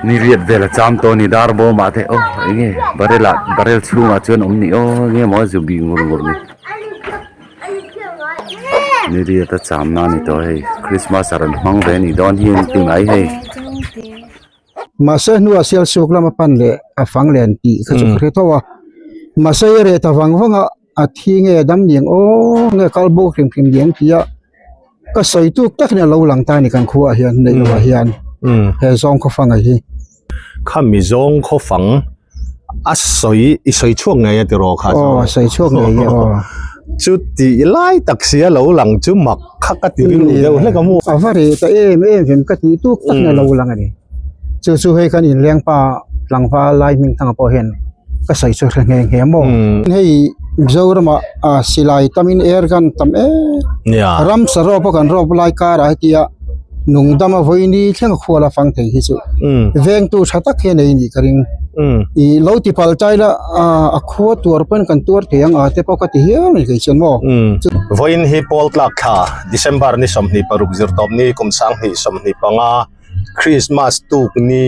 Ni riat vel a cham tawh a ni dar bawm ah te aw eng nge barrel ah barrel chhungah chuan awm ni aw eng nge maw a zu bih ngur ngur ni ni riat a cham na a ni tawh hei christmas a rawn hmang ve a nih dawn hi an ti mai hei. Mahse hnuah Sialsuk lama pan leh a fang len tih kha chu ka hre tho a, mahse i reh ta vang vang a, a thi nge dam niang aw nge kal bo hrim hrim niang tia ka sawi tuk tak hian a lo lang ta a ni kan khuaah hian neih lohah hian he zawng khaw fang a hi. Kha mi zawng khaw fang a sawi i sawi chhuak ngei a tiraw kha chu. Aw a sawi chhuak ngei e aw. Chu tih lai tak si a lo lang chu mak kha ka ti rilru deuh hlek a mu. A va reh ta em em vem ka tih tuk tak hian a lo lang a ni. Chu chu hei kan inleng pa tlangval lai hming thanga pawh hian ka sawi chu hre nghe nghe maw. Hei Mizoramah silai tamin air gun tam em ram sarawp a kan rawp lai karah hetia nungdam a vawi thleng a khual a fang thei hi chu vengtu tha tak hian ei nih ka ring. Ih lo ti pal chai la a khua tuar pawn kan tuar thei ang a te pawh ka ti hial a ni kei chuan maw. Vawiin hi pawl tlak thla December ni 26 zirtawp ni kum 2025 Christmas tuk ni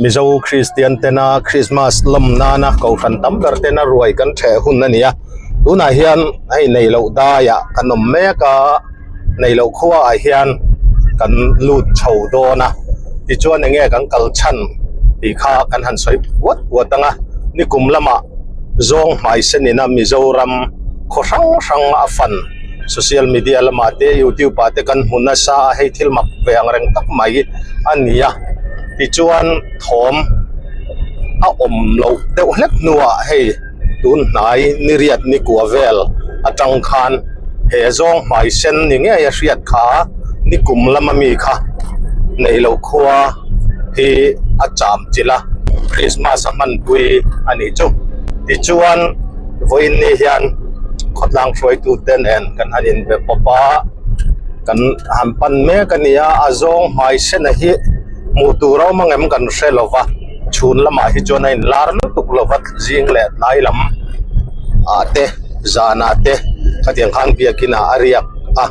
Mizo Kristian tena Christmas lawm nana kohhran tam ber tena ruai kan theh hun a ni a tunah hian hei nei loh daiah kan awm mek a nei loh khuaah hian kan lut chho dawn a tichuan eng nge kan kal chhan tih kha kan han sawi puat puat ang a nikum lamah zawng hmai sen ina Mizoram khaw hrang hrang a fan. Social media lamah te youtube ah te kan hmu nasa a hei thil mak ve ang reng tak mai a ni a tichuan thawm a awm loh deuh hlek hnuah hei tun hnai ni riat ni kua vel atang khan he zawng hmai sen ni ngei a hriat kha ni kum lama mi kha neih loh khua hi a cham chilh a Christmas a hmanpui a nih chu tichuan. Vawiin ni hian khawtlang hruaitu te nen kan han inbe pawp a, kan han pan mek a ni a, a zawng hmai sena hi hmuh tur a awm ang em kan hre lo va, chhun lamah hi chuan a inlar lutuk lo va zing leh tlai lam ah te zanah te khatiang khan biakin ah a riak a,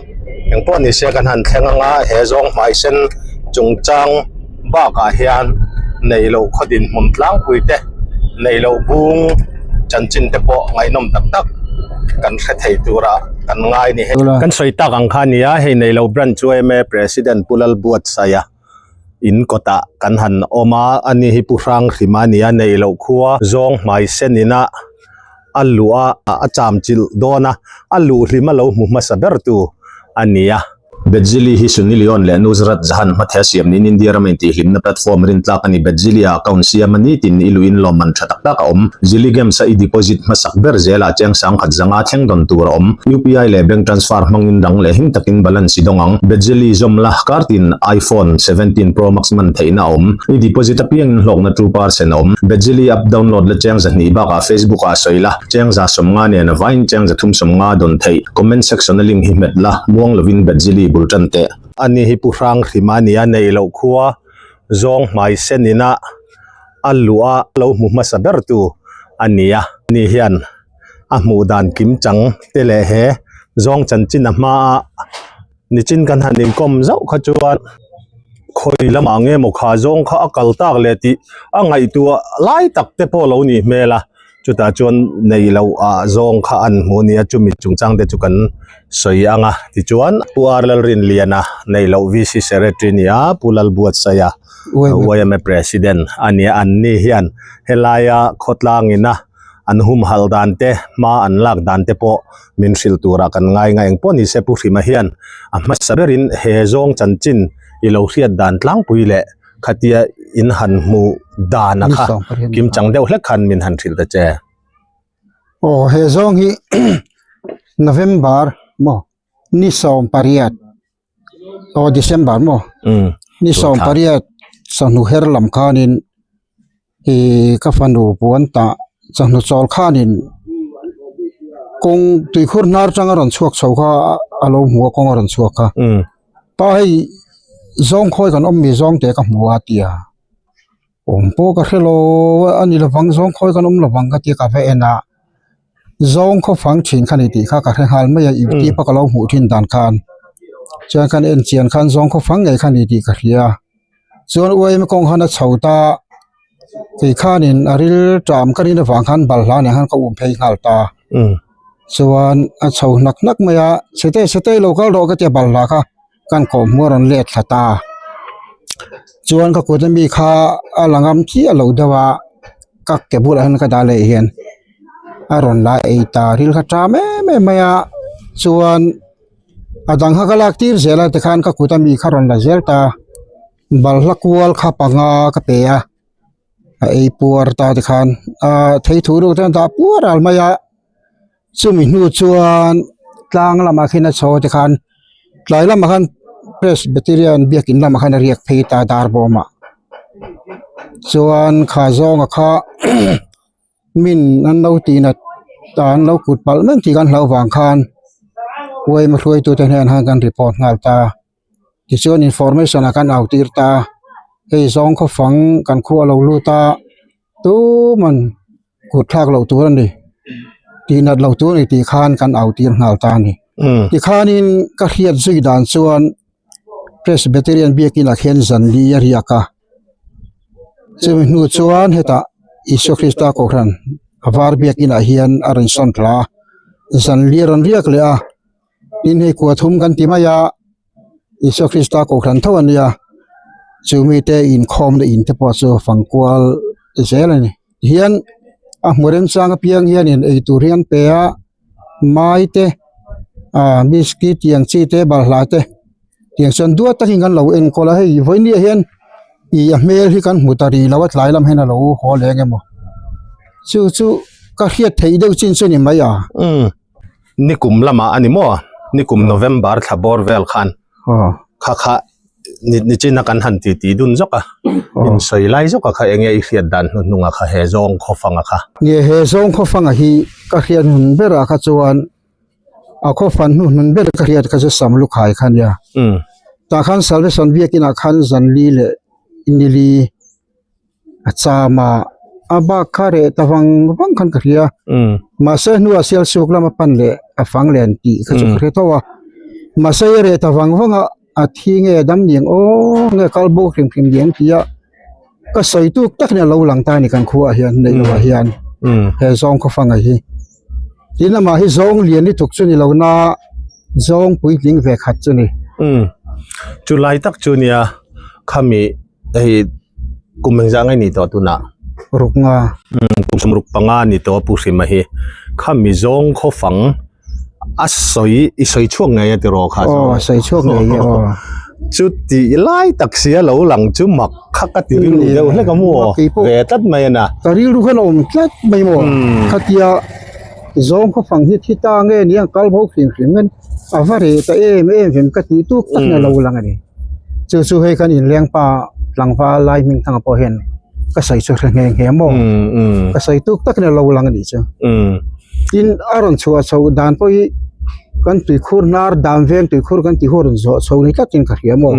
engpawh ni se kan han thleng ang a, he zawng hmai sen chungchang. Bakah hian neih loh khaw dinhmun tlangpui te, neih loh bung chanchin te pawh ngaihnawm tak tak kan hre thei tura kan ngai ni. Kan sawi tak ang kha nia, hei neih loh branch chu yma President Pu Lalbuatsaia in kawtah kan han awm a, ani hi Pu Hranghrima a ni a, neih loh khua zawng hmai sen ina a luh a, a cham chilh dawn a, a luh hlim a lo hmu hmasa ber tu a ni a. Bedzili hi Sunny Leone leh Nusrat Jahan hmatheh a siam niin India rama intihhlimna platform rintlak a ni. Bedzili-ah account siam a ni tin i luhin lawmman tha tak tak a awm. Zili Games-a i deposit hmasak ber zelah cheng sangkhat zanga thleng dawn tur a awm. UPI leh bank transfer hmangin rang leh him takin balance i dawng ang. Bedzili zawm la, kartin iPhone 17 Pro Max man theihna a awm. I deposit apiangin hlawkna 2% a awm. Bedzili app download la cheng zahnih bakah Facebook-ah sawi la, cheng za sawmnga nen a vaiin cheng za thum sawmnga dawn theih. Comment section a link hi hmet la, muang lovin Bedzili bul tan teh. Ani hi Pu Hranghrima a ni a, neih loh khua zawng hmai sen ina a luh a lo hmu hmasa ber tu a ni a. Ani hian a hmuh dan kim chang te leh he zawng chanchin a hma a nichin kan han inkawm zauh kha chuan khawi lamah nge maw kha zawng kha a kal tak leh tih a ngaihtuah lai tak te pawh lo nih hmel a. Chutah chuan nei loh ah zawng kha an hmuh a ni a, chumi chungchang te chu kan sawi ang a. Tichuan Pu R Lalrinliana nei loh VC Secretary a ni a, Pu Lalbuatsaia YMA President a ni a. An ni hian helaia khawtlang ina an humhalh dan te, hma an lak dan te pawh min hrilh turah kan ngai nga. Engpawh ni se Pu Hrima hian a hmasa berin he zawng chanchin i lo hriat dan tlangpui leh Khatia in han hmuh dan a kha kim chang deuh hlek khan min han hrilh ta che. Aw he zawng hi November maw ni 18 aw December maw ni 18 chawhnu her lam khanin Ih ka fanu puan tah chawhnu chawl khanin kawng tuikhur hnar atanga rawn chhuak chho kha a lo hmu a kawng a rawn chhuak kha pa hei zawng khawi kan awm mi zawng teh ka hmu a tia awm pawh ka hre lo a ni lovang zawng khawi kan awm lovang ka tia ka va en a zawng khaw fang thin kha ni tih kha ka hre nghal mai a youtube a ka lo hmuh thin dan khan chuan kan en chian khan zawng khaw fang ngei kha ni tih ka hria. Chuan uaim kawng khan a chho ta kei khanin a ril ṭam ka rin avang khan balhla nen khan ka um phei nghal ta. Chuan a chho hnak hnak mai a, chhe te chhe te lo kal rawh ka tia balhla kha kan kawh hmuh a rawn let thla ta. Chuan ka kut ami kha a la ngam chiah lo deuh a, ka ke bulah hian ka dah leh hian a rawn la ei ta ril kha ṭam em em mai a, chuan a dang kha ka lak tir zel a tikhan ka kut ami kha rawn la zel ta balhla kual kha panga ka pe a a ei puar ta tikhan ah thei thu deuh te an dah puar al mai a chumi hnu chuan tlang lamah khian a chho tikhan tlai lamah khan presbyterian biakin lamah khan a riak phei ta dar bawmah chuan kha zawnga kha. Min an lo tih nat an lo kut palh mek tih kan hlauh vang khan uaima hruaitute hnen khan kan report nghal ta tichuan information ah kan au tir ta hei zawng khaw fang kan khua a lo lut a tuman kut thlak loh tur a ni tih nat loh tur a ni tih khan kan au tir nghal ta a ni tikhanin ka hriat zui dan chuan Presbyterian biakin ah khian zan li a riak a. Chumi hnu chuan hetah Isua Krista kohhran a var biakinah hian a rawn sawn thla a, zan li a rawn riak leh a, tin hei kua thum kan ti mai a, Isua Krista kohhran tho a nia, chu mite inkhawmna in te pawh chu fang kual zel a ni. Tihian a hmu remchang apiang hianin eitur hi an pe a. Mai te ah biscuit tiang chi te balhla te tiang chuan duat takin kan lo enkawl a hei vawinia hian ih a hmel hi kan hmu ta rih lo a tlai lam hian a lo haw leh ang emaw chu chu ka hriat theih deuh chin chu ni mai a. Umm nikum lamah a ni maw nikum November thla bawr vel khan kha kha ni ni chin a kan han ti ti dun zawk a in sawi lai zawk a kha enge i hriat dan hnu hnung a kha he zawng khaw fang a kha. Nge he zawng khaw fang a hi ka hriat hnun ber ah kha chuan a khaw fan hnu hnun ber ka hriat kha chu sam lukhai kha nia tah khan salvation biakin ah khan zanli leh nili a cham a a bak kha reh ta vang vang khan ka hria mahse hnuah sial suk lama pan leh a fang len tih kha chu ka hre tho a mahse i reh ta vang vang a a thi nge dam niang aw nge kal bo hrim hrim niang tih a ka sawi tuk tak hian a lo lang ta a ni kan khuaah hian neih lohah hian he zawng khaw fanga hi tin amah hi zawng lian lutuk chu ni lo na zawng puitling ve khat chu ni. Chu lai tak chu nia khami hei kum engzah nge ni tawh tunah ruk nga kum sawm ruk panga ni tawh a pu hrima hi khami zawng khaw fang a sawi i sawi chhuak ngei a tiraw kha aw a sawi chhuak ngei e aw chuti lai tak sia lo lang chu mak kha ka ti rilru deuh hlek a maw ve tlat mai a na ka rilru khan a awm tlat mai maw khatia zawng khaw fang hi thi ta nge ni ang kal bo hrim hrim nge a va reh ta em em vem ka tih tuk tak na lo lang a ni. Chu chu hei kan inleng pa tlangval lai hming thanga pawh hian ka sawi chu hre nghe nghe maw ka sawi tuk takin a lo lang a nih chu tin a rawn chhuah chho dan pawh hi kan tuikhur hnar dan veng tuikhur kan tih hu a rawn zawh chho ni tlatin ka hria maw.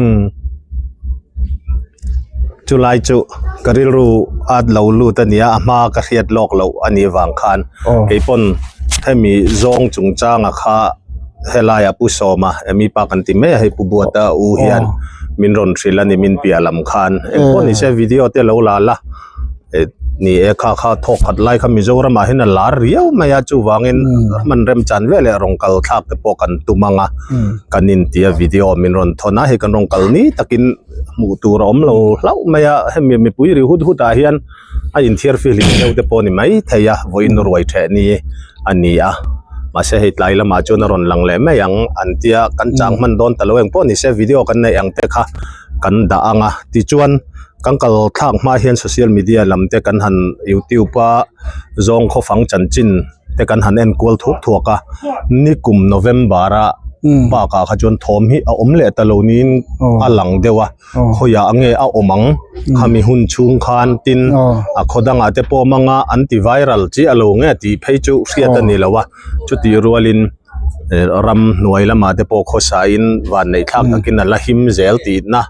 Chulai chu ka rilru a lo lut a nia a hma ka hriat lawk loh a nih vang khan keipawn hemi zawng chungchanga kha Helaiah Pu Sawma Emi pa kan ti mai a hei Pu Buata u hian min rawn hrilh a ni min piah lam khan engpawh ni se video te lo la la ni e kha kha thawk khat lai kha Mizoramah hian a lar riau mai a chuvangin hman remchan vel leh rawn kal thlak te pawh kan tum ang a kan inti a video min rawn thawn a hei kan rawn kal ni takin hmuh tur a awm lo hlauh mai a hemi mipui ri hut hut ah hian a inthiar fihlim deuh te pawh a ni mai thei a vawiin ruai theh ni a ni a mahse hei tlai lamah chuan a rawn lang leh mai ang an tia kan chang hman dawn ta lo eng pawh ni se video kan neih ang te kha kan dah ang a tichuan kan kal thlak hma hian social media lam te kan han youtube a zawng khaw fang chanchin te kan han en kual thuak thuak a nikum November a bakah kha chuan thawm hi a awm leh ta lo niin a lang deuh a. Khawiah nge a awm ang khami hun chhung khan tin a khaw dangah te pawh hmanga an ti viral chiah lo nge tih phei chu hriat a ni lo a chutih rualin ram hnuai lamah te pawh khawsain vanneih thlak takin a la him zel tihna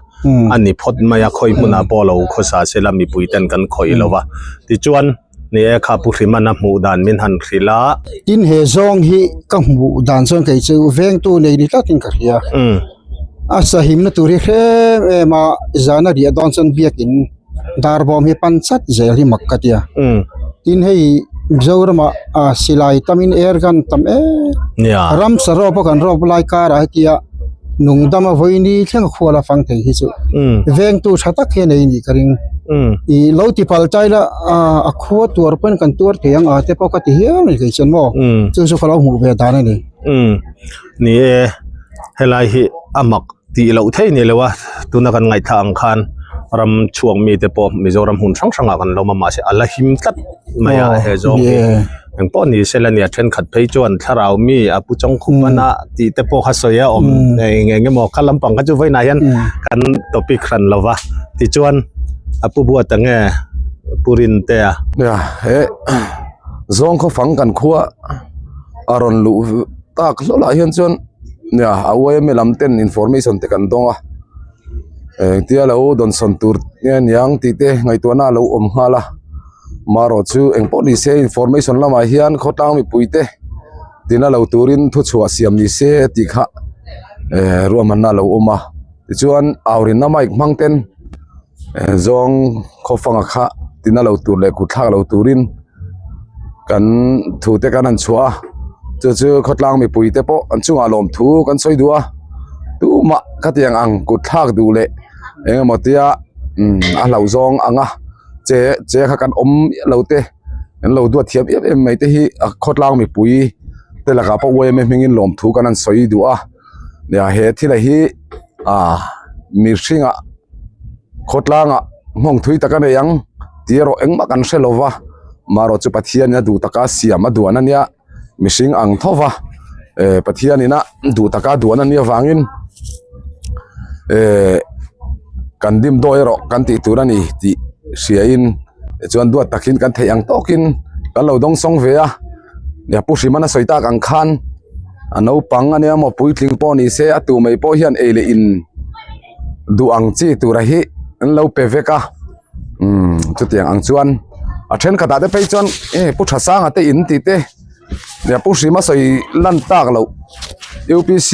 a ni phawt mai a khawi hmunah pawh lo khawsa sela mipui ten kan khawih lo a tichuan ni e kha Pu Hrimana hmuh dan min han hrilh a. Tin he zawng hi ka hmuh dan chuan kei chu vengtu nei ni tlatin ka hria. A sahimna tur hi hrem em a zana riah dawn chuan biakin dar bawm hi pan chat zel hi mak ka ti a tin hei Mizoramah ah silai tamin air gun tam em ramsa rawp a kan rawp lai karah hetia nungdam a vawini thleng a khual a fang thei hi chu vengtu tha tak hi a nei anih ka ring ih lo ti pal tai la ah a khua tuar pawn kan tuar thei ang a te pawh ka ti hial a ni kei chuan maw chu chu ka lo hmuh ve dan a ni. Ni e, helai hi a mak tih loh theih ni lo a, tuna kan ngaihthla ang khan ram chhuak mite pawh Mizoram hmun hrang hrangah kan lawm a mahse a la him tlat mai a he zawng hi engpawh ni se la nia thenkhat phei chuan thlarau mi a pu chawng khup a na tih te pawh kha sawi a awm eng eng emaw kha lampang kha chu vawiinah hian kan topic hran lo va tichuan a pu buat ang nge pu Rintea. Nia he zawng khaw fang kan khua a rawn luh tak hlawlh ah hian chuan nia a yma lam ten information te kan dawng a engtia lo dawnsawn tur nge niang tih te ngaihtuahna a lo awm nghal a marawh chu engpawh ni se information lamah hian khawtlang mipui te tina lo turin thuchhuah siam ni se tih kha eh ruahmanna a lo awm a tichuan aurinna mic hmang ten Zawng khawfanga kha tina lo tur leh kut thlak lo turin kan thu te kan han chhuah a chu chu khawtlang mipui te pawh an chungah lawmthu kan sawi duh a tumah khatiang ang kut thlak duh leh eng emaw tia umm a hlauh zawng ang a che che kha kan awm miah lo te an lo duat thiam em em mai te hi a khawtlang mipui te lakah pawh yma hmingin lawmthu kan han sawi duh a. Nia he thil a hi ah mihringah khawtlangah nghawng thui tak a nei ang tih erawh engmah kan hre lo va marawh chu Pathianin a duh taka siam a duan a nia mihring ang tho va eh Pathianin a duh taka duan a nih avangin eh kan dimdawi erawh kan tih tur a ni tih hriain tichuan duat takin kan theih ang tawkin kan lo dawngsawng ve a. Nia pu Hriman a sawi tak ang khan a naupang ania maw puitling pawh ni se a tu mai pawh hian ei leh in duh ang chi tura hi an lo pe vek a umm chutiang ang chuan a thenkhatah te phei chuan e pu Thasanga te in tih te nia pu Hrima sawi lan tak loh U P C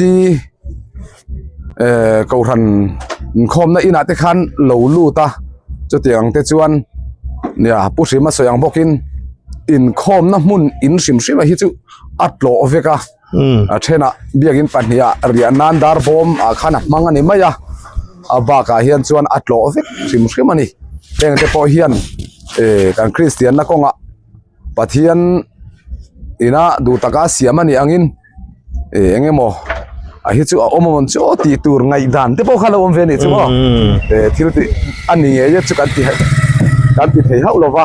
eh kohhran inkhawmna inah te khan lo lut a chutiang ang te chuan nia pu Hrima sawi ang bawkin. Inkhawmna hmun in hrim hrim a hi chu a tlawh vek a a thenah biakin pahniha riah nan dar bawm ah khan a hmang a ni mai a a bakah hian chuan a tlawh vek hrim hrim a ni heng te pawh hian eh kan kristianna kawngah Pathian ina duh taka siam a nih angin. Eh eng emaw a hi chu a awm awm chu aw tih tur ngaihdan te pawh kha lo awm ve anih chu maw eh thil tih a ni ngei e chu kan ti kan ti thei hauh lova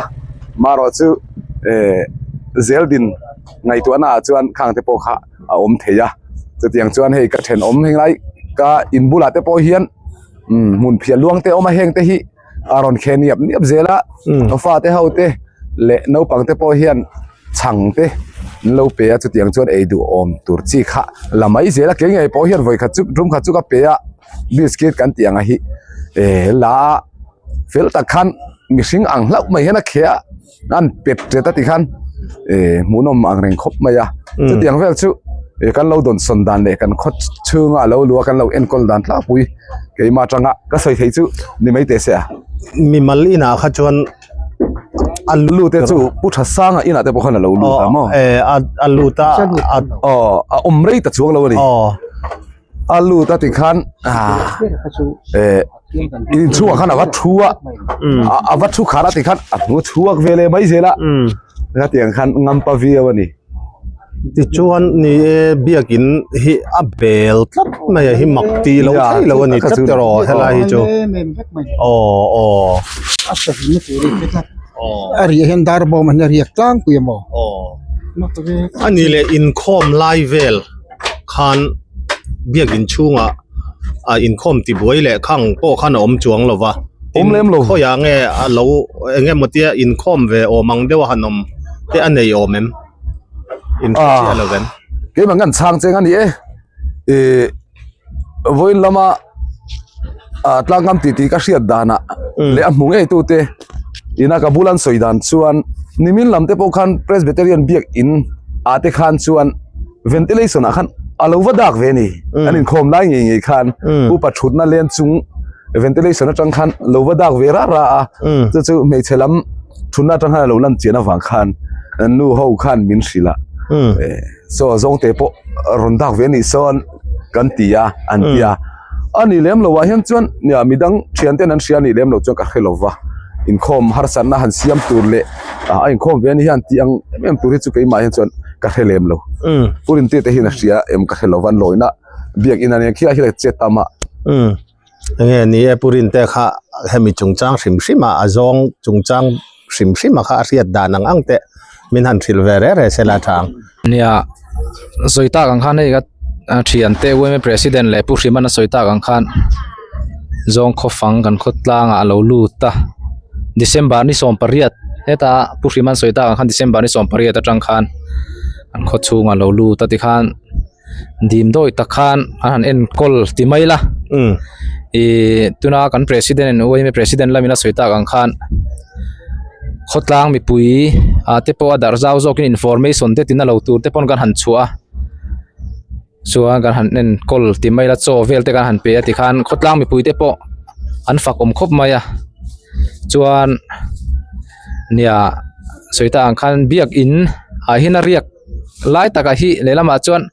marawh chu eh zeldin ngaihtuahna ah chuan khang te pawh kha a awm thei a chutiang chuan hei ka thenawm henglai ka in bulah te pawh hian umm hmun phiah luang te a awm a heng te hi. a rawn khe niap niap zel a fate ho te leh naupang te pawh hian chhang te an lo pe a chutiang chuan ei duh awm tur chi kha la mai zel a kei ngei pawh hian vawikhat chu tum khat chu ka pe a biscuit kan tih ang a hi eh la fel tak khan mihring ang hlauh mai hian a kheh a. an pet tet a ti khan eh hmuhnawm ang reng khawp mai a chutiang vel chu eh kan lo dawnsawn dan leh kan khaw chhunga a lo luh a kan lo enkawl dan tlangpui keimah atanga ka sawi theih chu ni mai teh se a. Mimal inah kha chuan a lut te chu Pu Thasanga inah te pawh khan a lo lut a maw? Eh a lut a aw a awm rei ta chuang lo a ni. A lut a ti khan ah eh inchhungah khan a va thu a a va thu khar a ti khan a hmu chhuak ve leh mai zel a hetiang khan ngampa viau a ni. Tichuan ni e biakin hi a bel tlat mai a hi mak tih loh theih loh a ni tlat erawh helai hi chu aw aw. A riah hian dar bawm a riak tlangpui a maw? A ni leh inkhawm lai vel. khan biakin chhungah a inkhawm tibuai leh khang pawh khan a awm chuang lo va Awm lem lo. Khawiah nge a lo eng emaw tia inkhawm ve awm ang deuh a han awm te a nei awm em? Inhre chiah lo vem. Keimah ngan chhang cheng a ni e. Ih vawiin lama ah tlangkam titi ka hriat danah leh a hmu ngei tute ina ka bula an sawi dan chuan nimin lam te pawh khan Presbyterian biakin ah te khan chuan ventilation ah khan. A lo va dak ve ni. An inkhawm lai ngei ngei khan upa thutna len chung ventilation atang khan lo va dak ve ra ra a. Chu chu hmeichhe lam thutna atang khan a lo lan chian avang khan nu ho khan min hrilh a. Saw zawngte pawh rawn dak ve anih sawn kan ti a an ti a. A nih lem loh ah hian chuan nia midang thian ten an hria anih lem loh chuan ka hre lo va. Inkhawm harsatna han siam tur leh a inkhawm ve ani hian tih ang em em tur hi chu keimah hian chuan ka hre lem lo. Pu Rintia te hian a hria em ka hre lo va an lawina biakin ania khiah hi chet tam a. Enge ni e Pu Rintia kha hemi chungchang hrim hrim a a zawng chungchang hrim hrim a kha a hriat dan ang ang te min han hrilh ve reh reh sela tha ang. Nia sawi tak ang khan hei ka thian te yma president leh Pu Hriman a sawi tak ang khan zawng khaw fang kan khaw tlangah a lo lut a December ni 18 heta Pu Hriman sawi tak ang khan December ni 18 atang khan an khaw chhungah a lo lut a tikhan dim dawi tak khan an han enkawl ti mai la ih tuna kan president yma president lamin a sawi tak ang khan khawtlang mipui ah te pawh a darh zau zawkin information te tina lo tur te pawn kan han chhuah a chuan kan han enkawl ti mai la chaw vel te kan han pe a tikhan khawtlang mipui te pawh an fak awm khawp mai a chuan nia sawi ta ang khan biakin ah hian a riak. Lai takah hi lehlamah chuan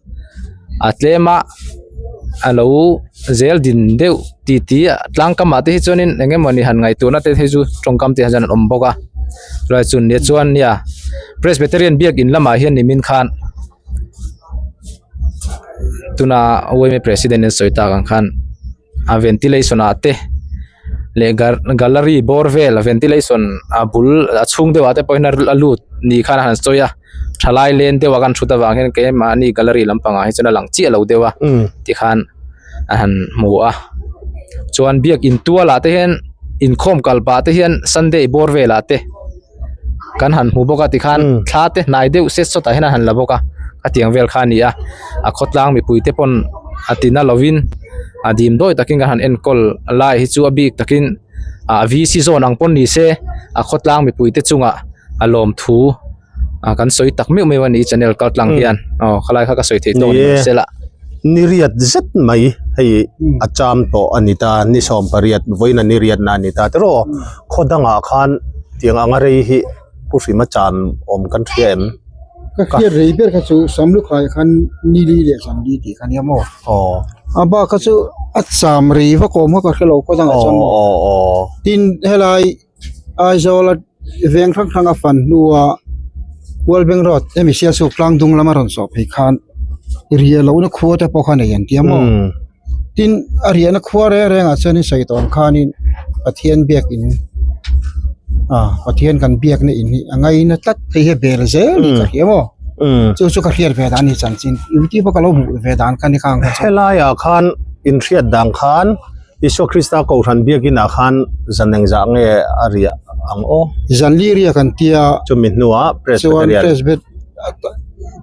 a tlem a a lo zel din deuh ti ti a tlang kamah te hi chuanin eng emawni han ngaihtuahna te hi chu tawngkam te hian an awm bawk a chulai chu nia chuan nia Presbyterian biakin lamah hian nimin khan tuna yma president in sawi tak ang khan. a ventilation ah te leh gallery bawr vel ventilation a bul a chhung deuh ah te pawh hian a lut ni khan a han sawi a thalai len deuh a kan thut avang hian keimahni gallery lampangah hi chuan a lang chiah lo deuh a tikhan a han hmu a chuan biakin tual ah te hian inkhawm kal pah te hian sunday bawr velah te. Kan han hmu bawk a tikhan thla te hnai deuh set sawtah hian an han la bawk a khatiang vel kha a ni a a khawtlang mipui te pawn a tina lovin a dim dawi takin kan han enkawl lai hi chu a bik takin ah VC zawn ang pawn ni se a khawtlang mipui te chungah a lawm thu ah kan sawi tak meuh meuh a ni channel kal tlang hian aw khalai kha ka sawi theih tawk a ni mai se la. Ni riat zet mai hei a cham tawh a ni ta ni 18 vawiin a ni riatna a ni ta tiraw khaw dangah khan tiang anga rei hi pu hrima chan awm kan hria em? Ka hriat rei ber kha chu Samlukhai khan ni li leh zan li tih kha nia maw? Aw. A bak kha chu a cham rei vak awm kha ka hre lo khaw dangah chuan maw? Aw aw. Tin helai Aizawl a veng hrang hrang a fan hnua World Bank Road hemi Sialsuk tlang dung lama rawn sawh phei khan riah lohna khua te pawh kha nei an tia maw? Tin a riahna khua reng rengah chuanin sawi tawh ang khanin Pathian biakin ah Pathian kan biakna in hi a ngaina tlat phei hi a bel zel tih ka hria maw chu chu ka hriat ve dan a ni chanchin youtube a ka lo hmuh ve dan kha ni khang kha chu. Helaiah khan inhriat dan khan Isua Krista Kohhran biakinah khan zan engzah nge a riah ang aw? Zan li riak an tia. Chumi hnuah Presbyterian. Chuan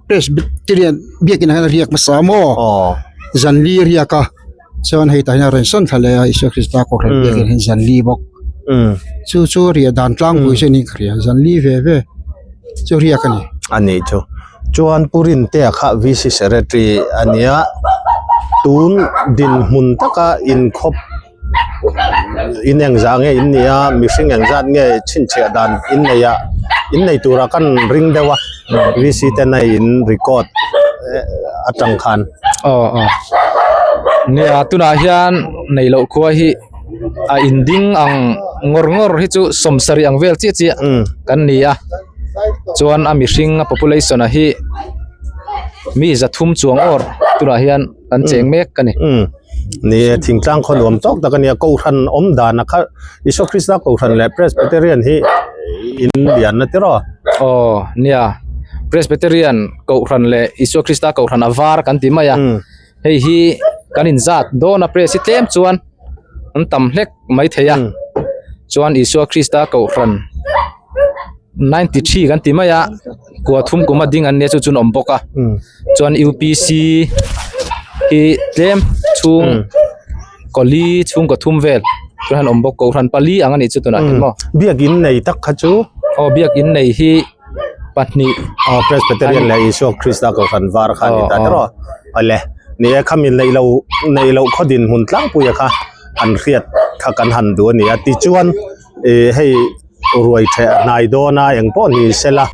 Presbyterian biakinah hian a riak hmasa maw? Aw. Zan li riak a, chuan hei tah hian a rawn sawn thla leh a, Isua Krista Kohhran biakin hian zan li bawk. Chu chu riah dan tlangpui chu a ni ka hria, zan li ve ve chu riak a ni. A nih chu. Chuan Pu Rintea kha VC Secretary a nia, tun dinhmun taka inkhawp in engzah nge in nih a, mihring engzat nge chhinchhiah dan in nei a, in nei tura kan ring deuh a, VC ten a in record atang khan. Aw aw nia tunah hian nei loh khua hi a inding ang ngawr ngawr hi chu 70 ang vel chiah chiah kan ni a chuan a mihring a population a hi mi 300 chuang awr tunah hian kan cheng mek a ni. Ni e, thingtlang khaw nuam tawk tak a nia, Kohhran awm dan a kha Isua Krista Kohhran leh Presbyterian hi in lian na tiraw? Aw nia, Presbyterian Kohhran leh Isua Krista Kohhran a var kan ti mai a, hei hi kan inzat dawn a press hi tlem chuan an tam hlek mai thei a, chuan Isua Krista Kohhran 93 kan ti mai a. kua thum kuma ding an nia chu chuan a awm bawk a chuan upc hi tlem chhung kaw li chhung kaw thum vel chuan an awm bawk kohhran pali ang a nih chu tunah hian maw biakin nei tak kha chu aw biakin nei hi pahnih aw presbyterian leh Isua Krista kohhran var kha a ni ta tiraw awle. Ni e, khami neih lo neih loh khaw dinhmun tlangpuia kha an hriat kha kan han duh a ni a. Tichuan ih hei ruai theh hnai dawn a eng pawh ni sela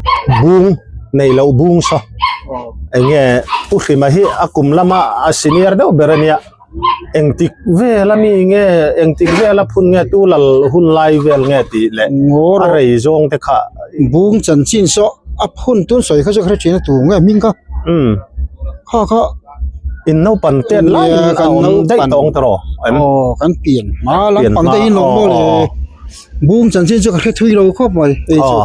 bung neih loh bung saw eng nge Pu Hrima hi a kum lama a senior deuh ber a nia. Engtik vel a mi nge engtik vel a phun nge tu lal hun lai vel nge tih leh a rei zawng te kha. Bung chanchin saw a phun tun sawi kha chu ka hre thin a tu nge hming kha kha kha. In naupan tet lai in a awm daih tawng ta rawh em. Aw kan pian hma lampang te in awm maw le. Bung chanchin chu ka hre thui lo khawp mai hei chu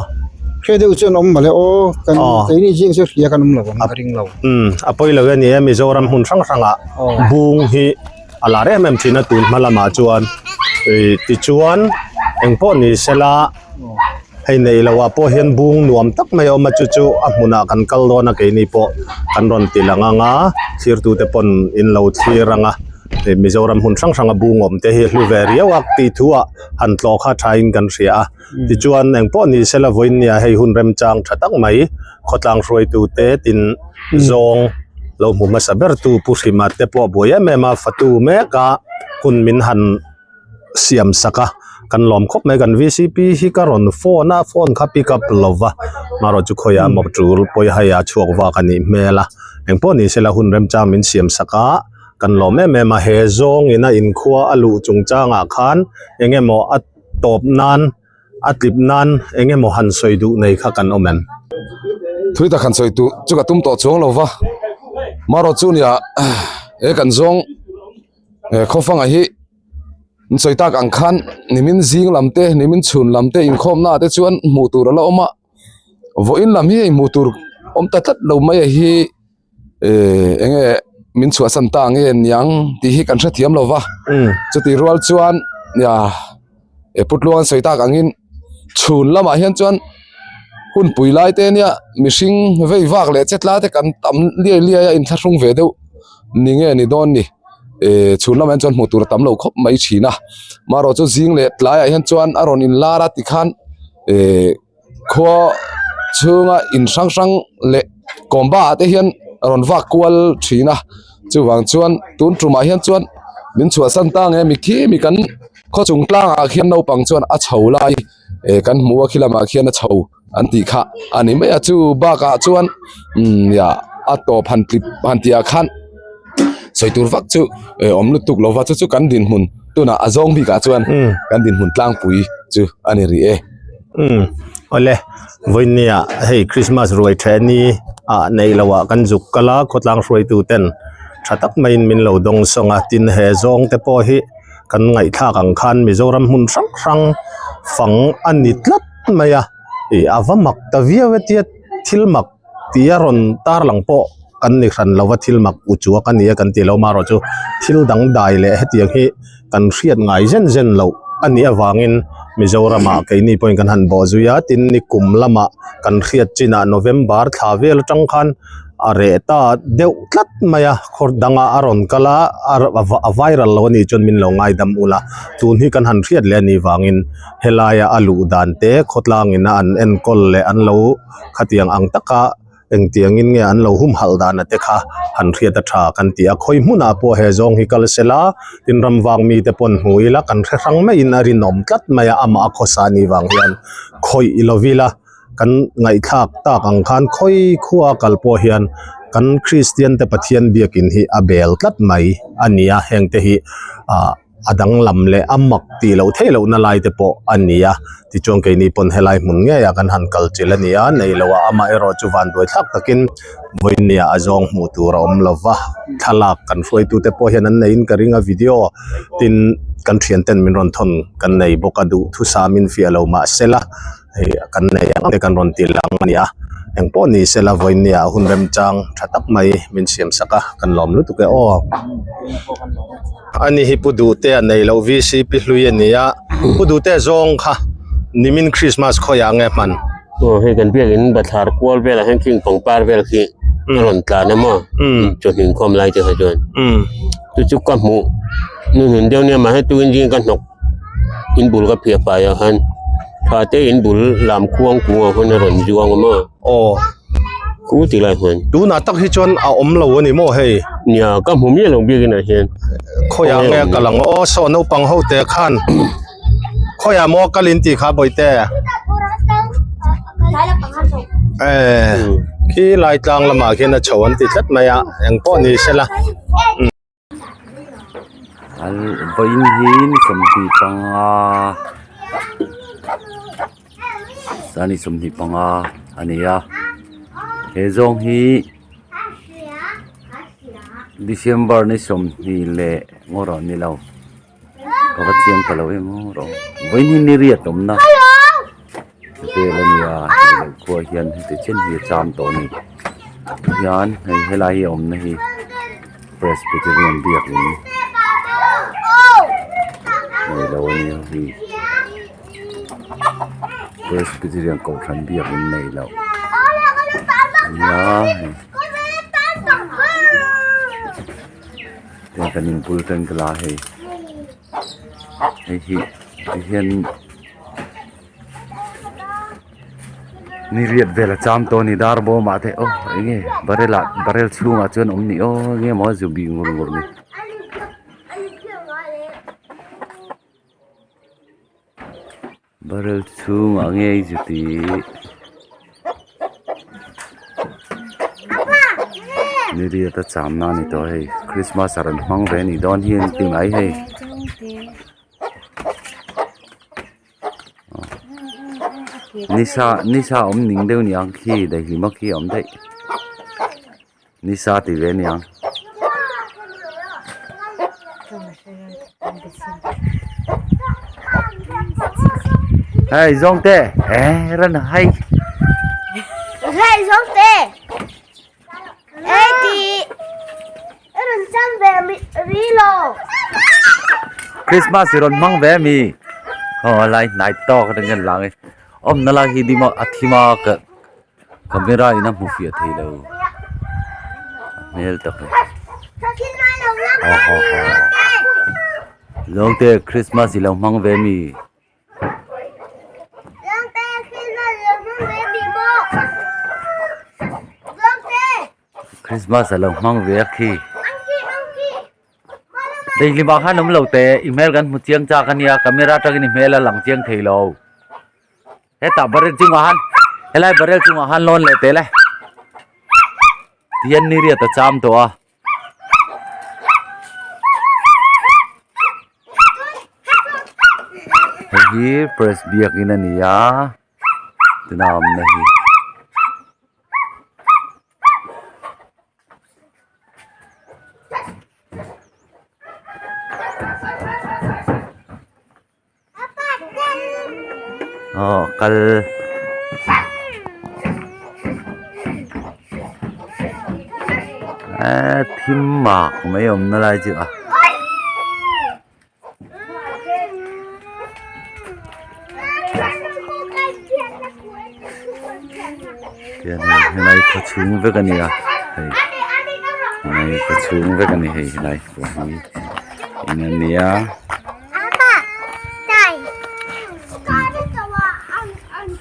hre deuh chuan awm mawle aw kan keini zing chu hria kan awm lo ang ka ring lo. Umm a pawi lo e ni e Mizoram hmun hrang hrangah bung hi a lar em em thin a tun hma lamah chuan ih tichuan engpawh ni sela hei neih loh ah pawh hian bung nuam tak mai a awm a chu chu a hmunah kan kal dawn a keini pawh kan rawn ti lang ang a thirtute pawn in lo thlir ang a Mizoram hmun hrang hranga bung awm te hi hlu ve riau a tih thu ah han tlawh kha thain kan hria a tichuan engpawh ni sela vawiin nia hei hun remchang tha tak mai khawtlang hruaitu te tin zawng lo hmu hmasa ber tu Pu Hrima te pawh buai em em a fatu mek a hun min han siam sak a kan lawm khawp mai kan V C P hi ka rawn phone a phone kha pick up lo va marawh chu khawiah maw tul pawi hai a chhuak vak a nih hmel a engpawh ni sela hun remchang min siam sak a. Kan lawm em em a, he zawng ina inkhua a luh chungchangah khan eng emaw a tawp nan, a tlip nan eng emaw han sawi duh nei kha kan awm em? Thui tak han sawi duh chu ka tum tawh chuang lo va, marawh chu nia he kan zawng he khawfanga hi an sawi tak ang khan nimin zing lam te nimin chhun lam te inkhawmna ah te chuan hmuh tur a la awm a, vawiin lam hi hei hmuh tur awm ta tlat lo mai a hi. Eh enge min chhuahsan ta nge niang tih hi kan hrethiam lo va chutih rual chuan nia he putluang an sawi tak angin chhun lamah hian chuan hun pui lai te nia mihring vei vak leh che tla te kan tam liai liai a inthlahrung ve deuh ni nge ni dawn ni eh chhun lamah hian chuan hmuh tur a tam lo khawp mai thin a marawh chu zing leh tlaiah hian chuan a rawn inlar a tikhan eh. Khua chhunga in hrang hrang leh kawmba ah te hian a rawn vak kual thin a chuvang chuan tun tumah hian chuan min chhuahsan ta nge mi khi mi kan khaw chung tlangah khian naupang chuan a chho lai eh kan hmu a khi lamah khian a chho an tih kha a ni mai a chu bakah chuan umm nia a tawp han tlip han tih ah khan sawi tur vak chu eh awm lutuk lova chu chu kan dinhmun tunah a zawng bikah chuan kan dinhmun tlangpui chu a ni rih e. Umm awle vawinia hei Christmas ruai then ni ah neih loh ah kan zuk kal a khawtlang hruaitu ten tha tak maiin min lo dawng sawng a tin he zawng te pawh hi kan ngaihthlak ang khan Mizoram hmun hrang hrang fang a ni tlat mai a ih a va mak ta viau e tia thil mak tia rawn tarlang pawh kan ni hran lova thil mak u chuak a ni a kan ti lo marawh chu thil dangdai leh hetiang hi kan hriat ngai zen zen loh a nih avangin Mizoramah keini pawhin kan han bawh zui a tin ni kum lamah kan hriat chinah November thla vel atang khan a reh ta deuh tlat mai a khaw dangah a rawn kal a a viral lo a nih chuan min lo ngaidam ula tun hi kan han hriat leh a nih vangin helaia a luh dan te khawtlangin a an enkawl leh an lo khatiang ang taka Engtiangin nge an lo humhalh dana te kha han hriat a tha kan ti a, khawi hmunah pawh he zawng hi kal sela, tin ram vang mite pawn hmu ila kan hre hrang maiin a rinawm tlat mai a, amah a khawsa ni vang hian khawih lovila kan ngaihthlak tak ang khan khawi khua kal pawh hian kan Kristian te Pathian biakin hi a bel tlat mai a ni a, hengte hi ah. a danglam leh a mak tih loh theih lohna lai te pawh a ni a tichuan keini pawn helai hmun ngeiah kan han kal chilh a ni a nei lo a amaherawh chu vanduai thlak takin vawinia a zawng hmuh tur a awm lo va thlalak kan hruaitute pawh hian an neiin ka ring a video tin kan thian ten min rawn thawn kan nei bawk a duhthusam in fiah lo mahsela hei kan nei ang te kan rawn ti lang a ni a engpawh ni sela vawinia hun remchang tha tak mai min siam sak a kan lawm lutuk e aw. Ani hi Pu Duhte a nei loh VCP hlui a ni a Pu Duhte zawng kha nimin Christmas khawiah nge hman? Aw hei kan biakin bathlar kual velah hian khing pangpar vel khi a rawn tlan a maw chawhnu inkhawm lai te kha chuan chu chu ka hmuh hnuhnun deuh nia mahse tukin zing ka hnawk in bul ka phiah fai ah khan tha te in bul lam khuang kung ah khuan a rawn zuang a maw. Aw. Khu ti lai khuan. Tunah tak hi chuan a awm lo a ni maw hei? Nia, ka hmu miah lo biakin ah hian. Khawiah nge ka lang aw saw naupang ho te khan khawiah maw kal in tih kha bawihte? Eh, khi lai tlang lamah khian a chho an ti tlat mai a, engpawh ni sela. Vawiin hi ni 25 ni 25 a ni a he zawng hi December ni 20 leh ngaw rawh ni lo ka va chiang ta lo em aw rawh vawiin hi ni riat awmna vel a ni a hei lo khua hian heti chen hi a cham tawh a ni hian hei helai hi a awmna hi Presbyterian biakin nei lo a nia hei Presbyterian kohhran biakin nei loh a nia hei tiang kan inbul teng ka la hei hei hi tihian. Ni riat vel a cham tawh a ni dar bawm ah te aw eng nge barrel ah barrel chhungah chuan awm ni aw eng nge maw a zu bih ngur ngur ni. Barrel chhungah ngei zu tih ni riat a cham na a ni tawh hei christmas a rawn hmang ve a nih dawn hi an ti mai hei. Nisa nisa awm ning deuh niang khi daihlim a khi a awm daih nisa ti ve niang. Hei zawng te eh ran hai. Hei zawng te. Hei ti. Christmas i rawn hmang ve ami aw lai hnai tawk atang hian lang e awmna lai hi dima a thim a ka camera in a hmu fiah thei lo a hmel tak e aw haw haw zawngte Christmas i lo hmang ve ami. Christmas a lo hmang ve a khi daihlim ah khan awm lo teh i hmel kan hmu chiang chak ania camera atangin i hmel a lang chiang thei lo hetah barrel chungah han helai barrel chungah han lawn leh teh le tihian ni riat a cham tawh a. Hei hi press biakin a ni a tuna awmna hi. Aw kal eee thim mak mai awmna lai chu a. Tihian hei helai khaw chhung vek a ni a hei helai khaw chhung vek a ni hei helai pawh hi eng a nia.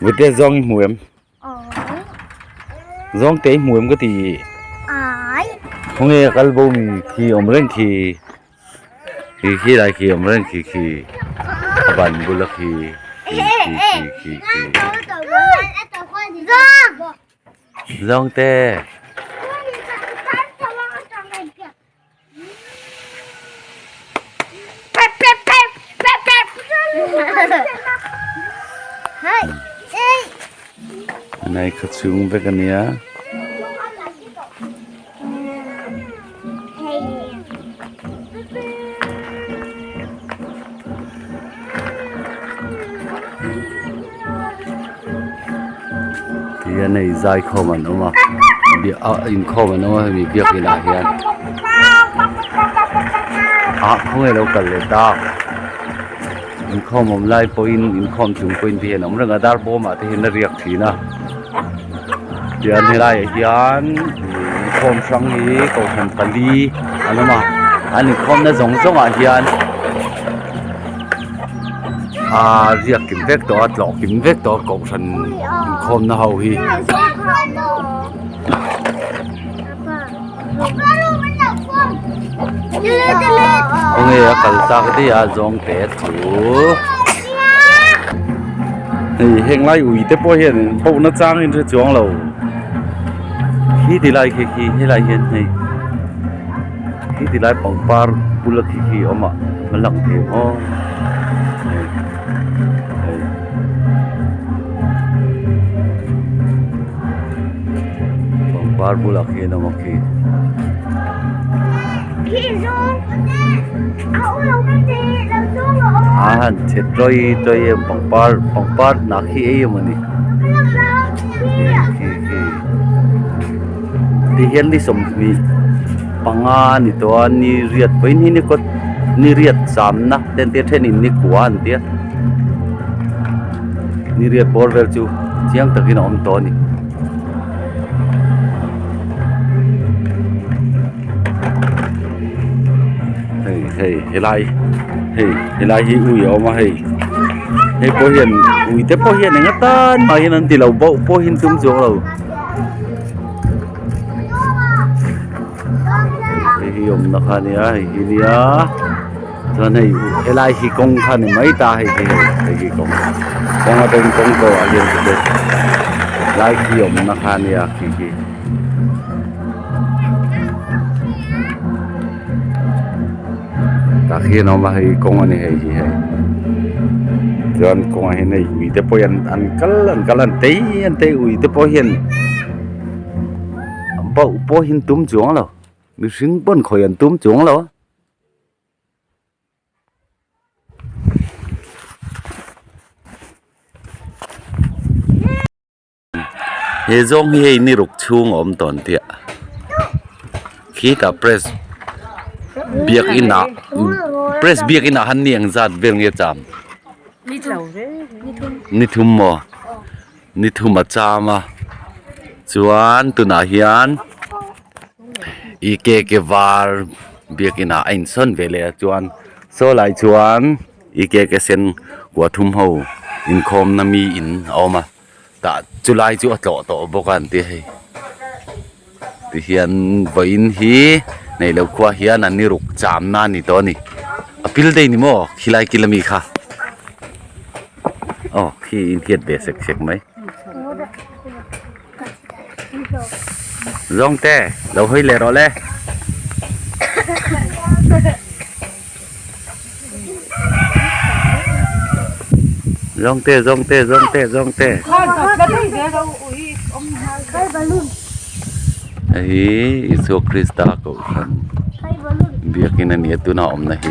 Vute zawng i hmu em? Zawng te i hmu em ka ti? Khawnge a kal bo mi khi awm reng khi khi khi lai khi awm reng khi khi a ban bula khi khi khi khi khi khi zawng te. Nai kha chhung vek a nia. Tihian hei zaikhawm an awm a inkhawm an awm a hemi biakin ah hian ah khawnge lo kal leh tak inkhawm awm lai pawhin inkhawm chung pawhin te hian a awm reng a dar bawmah te hian a riak thin a tihian helaiah hian inkhawm hrang hi kohhran pali an awm a an inkhawmna zawng zawngah hian. Aa riak kim vek tawh a tlawh kim vek tawh a kohhran inkhawmna ho hi. Khawnge a kal tak daih a zawng te chu hei heng lai ui te pawh hian boh na chang in hre chuang lo khi ti lai khi khi helai hian hei khi ti lai pangpar bula khi khi a awm a a lang thei maw hei hei. Pangpar bulah khian a awm a khi. A han che tawi tawi em pangpar pangpar hnah khi ei emaw ni khi khi tihian ni 25 a ni tawh a ni riat vawiin hi ni kawt ni riat zamna te an tia thenin ni kua an tia ni riat bawr vel chu chiang takin a awm tawh a ni. Hei hei helai hei helai hi ui a awm a hei hei pawh hian ui te pawh hian eng atan mah hian an ti lo bauh pawh hi an tum chuang lo hei hi awmna kha a nia hei hi nia chuan hei helai hi kawng kha a ni mai ta hei hi hei hi kawng kawng atangin kawng kawh ah hian lai khi awmna kha a nia khi khi. Tah khian a awm a hei kawng a ni hei hi hei chuan kawngah hian hei ui te pawh hian an kal an kal an tei an tei ui te pawh hian bauh pawh hi an tum chuang lo mihring pawn khawi an tum chuang lo a. He zawng hi hei ni ruk chhung a awm tawn tih a khitah press biakin ah press biakin ah han ni ang zat vel nge cham ni thum maw ni thum a cham a chuan tunah hian ih ke ke var biakin ah a insawn ve leh a chuan saw lai chuan. I ke ke sen kua thum ho inkhawmna mi in a awm a tah chu lai chu a tlawh tawh bawk a an ti hei tihian vawiin hi neih loh khua hian an ni ruk chamna a ni tawh a ni a pil daih ni maw khilai kil ami kha aw khi inhiat ve sek sek mai zawngte lo hawi leh rawh le. Zawngte zawngte zawngte zawngte hei hi Isua Krista kohhran biakin a ni a tuna awmna hi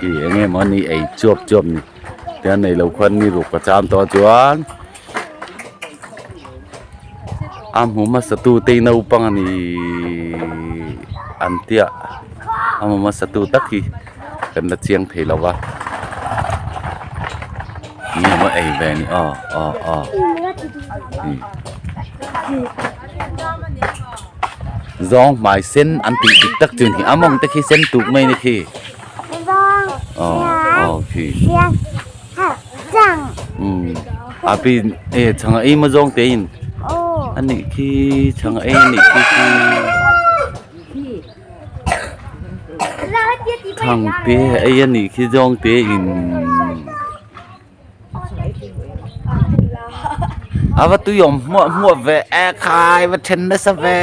ih eng nge maw ni ei chuap chuap ni tian nei lo khuan ni ruk a cham tawh a chuan. A hmu hmasa tu te naupang a ni an tia a hmu hmasa tu tak hi kan la chiang thei lo va eng emaw ei ve a ni aw aw aw zawng hmai sen an tih dik tak chu ni a mawng te khi sen tuk mai ni khi aw aw khi. A pi e chhang a ei maw zawng te in a nih khi chhang a ei a nih khi khi thang te ei a nih khi zawng te in a va tui awm hmuah hmuah ve e khai va then nasa ve.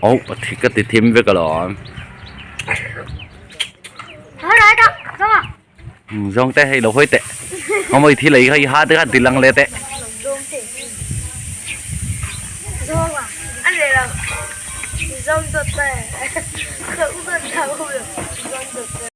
Ồ, thì cái thì thêm với cái đó. Zong te hei lo hoi te. Không ơi thì lấy hay ha te han ti lang le te. Zong te.